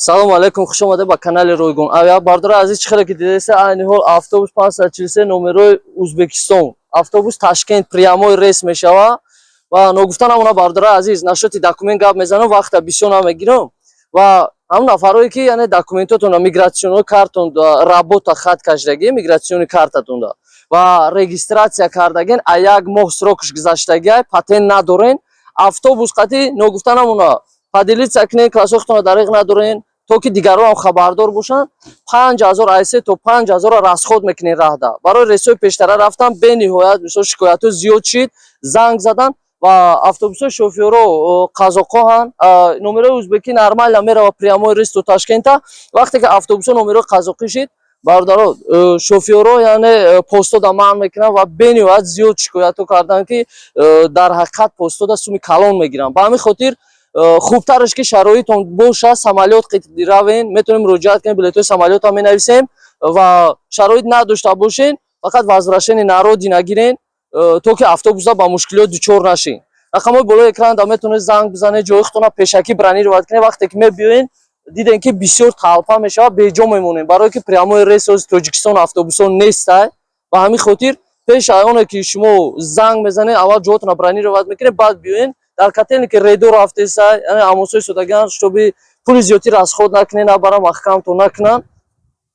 Салому алайкум, хуш омадед ба канали Ройгон Авиа. Бардори азиз, чӣ хеле ки дидаеста, айни ҳол автобус 543 номерои Узбекистон, автобус Ташкент, прямой рейс мешава. Ва ногуфта намона, бардори азиз, насчёти документ гап мезанам, вақта бисёр намегирам. Ва ҳамн нафарое ки, яъне, документотона, миграционный картон работа хат кашидагӣ, миграционный картатонда ва регистрация кардаген, а як моҳ срокш гузаштагиай, патент надорен, автобус қатӣ, ногуфта намона, поделиться кунен, классохтона дариқ надорен, то ки дигарон ҳам хабардор бошанд. 5000, ай 3 то 5 ҳазорро расход мекунен раҳда. Барои рейсҳои пештара рафтан бениҳоят, мисол, шикоятҳо зиёд шид, занг задан. Ва автобусҳои шофёро қазоқоҳанд, номерои узбекӣ нормально мерава, прямой рейс то Ташкента. Вақте ки автобусҳо номерои қазоқӣ шид, бародаро, шофёро, яъне, постода манъ мекунанд. Ва бениҳоят зиёд шикоятҳо карданд, ки дар ҳақиқат постода суми калон мегиранд. Ба ҳамин хотир хубтараш ки шароитон боша, самолёт равен, метавонем муроҷиат кунем, билетҳои самолётам менависем. Ва шароит надошта бошен, фақат возвращение на родина гирен, то ки автобуса ба мушкилиёт дучор нашин. Рақамҳои болои экран метавонед занг бизанед, ҷои худтона пешакӣ бронировать кунед. Вақте ки мебиёен, дидем, ки бисёр толпа мешавад, беҷо мемонем, барое ки прямой рейс ози Тоҷикистон автобусҳо нестай. Ба ҳамин хотир пеш аз оне ки шумо занг мезанед, аввал ҷоотона бронировать мекунед, баъд биёен. Дар котельники редо рафтеса, яъне амосои содагиан, чтобы пули зиёдтӣ расход накунед, набарам маҳкамтон накунанд.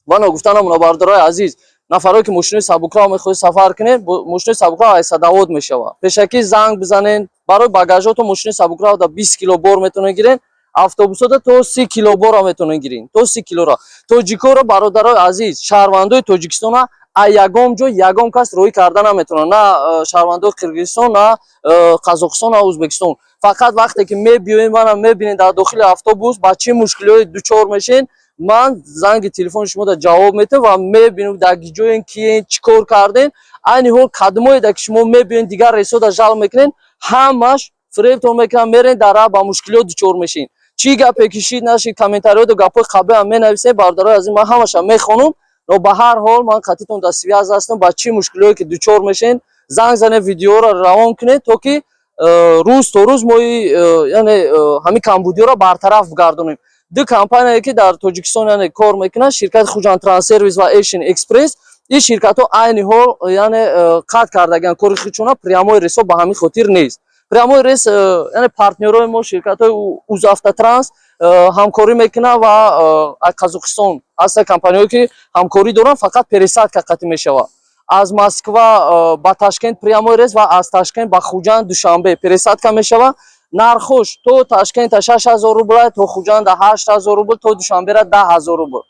Ва ногуфта намона, бародарои азиз, нафарое ки мошинои сабукрав мехоҳед сафар кунед, мошинои сабукрав ай Садовод мешавад. Пешакӣ занг бизанед. Барои багажотон мошинои сабукрав да 20 кило бор метавонед гирен, автобусода то 30 кило бора метавонед гирен, то 30 килора. Тоҷикоро, бародарои азиз, шаҳрвандои Тоҷикистона а ягон ҷо ягон кас роҳӣ карда наметавонад, на шаҳрвандои Қирғизистон, на Қазоқистон, на Ӯзбекистон. Фақат вақте ки мебиёем, манам мебинед, дар дохили автобус ба чӣ мушкилиҳое дучор мешен, ман занги телефони шумода ҷавоб метиҳам ва мебинем, дар ҷоен киен, чӣ кор карден. Айни ҳол кадмоеда ки шумо мебиёен, дигар рейсода жал мекунен, ҳамаш фиребтон мекунан, мерен, дар раҳ ба мушкилиёт дучор мешин. Чӣ гапе ки шид, нашид, комментариёду гапҳои қабеам менависем, бародарои азиз, ман ҳамаша мехонам. Но ба ҳар ҳол ман қатитон дар связь ҳастам. Ба чӣ мушкилиҳое ки дучор мешен, занг занед, видеоро равон кунед, то ки рӯз то рӯз мои яъне ҳамин камбудиёро бартараф бигардонем. Ду компанияе ки дар Тоҷикистон, яъне, кор мекунанд, ширкати Хуҷанд Транссервис ва Эшн Экспресс, ин ширкатҳо айни ҳол, яъне, қатъ кардагианд кори худшона, прямой рейсҳо ба ҳамин хотир нест. Прямой рейс, яъне, партнёрои мо, ширкатҳои Узавтотранс ҳамкорӣ мекунанд ва аз Қазоқистон ҳастанд компаниҳое ки ҳамкорӣ доранд, фақат пересадка қатъ мешавад. Аз Москва ба Ташкент прямой рейс ва аз Ташкент ба Хуҷанд, Душанбе пересадка мешавад. Нархош то Ташкента 6000 рубл, то Хуҷанда 8000 рубл, то Душанбера 10 000 рубл.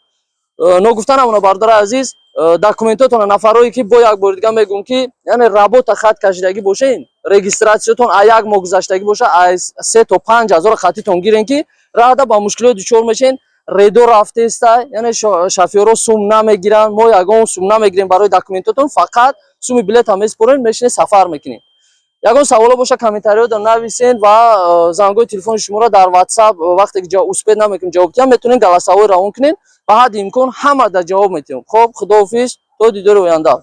Ногуфта намона, бародари азиз, документотона, нафарое ки, бо як бори дига мегӯм, ки, яъне, работа хат кашидагӣ бошен, регистратсиятон а як моҳ гузаштагӣ боша, аз 3 то 5 ҳазор хатитон гирен, ки раҳда ба мушкилиёт дучор мешен. Редо рафтеста, яъне, шофёро сум намегиранд, мо ягон сум намегирем барои документотон, фақат суми билета месупорем, мешинед, сафар мекунем. Ягон саволо боша, комментариёда нависен ва зангои телефони шуморо дар WhatsApp, вақте ки успеть намекунем ҷавоб диҳам, метавонед голосовой равон кунед. Ба ҳадди имкон ҳамада ҷавоб метиҳем. Хоб, худоҳофиз, то дидори оянда.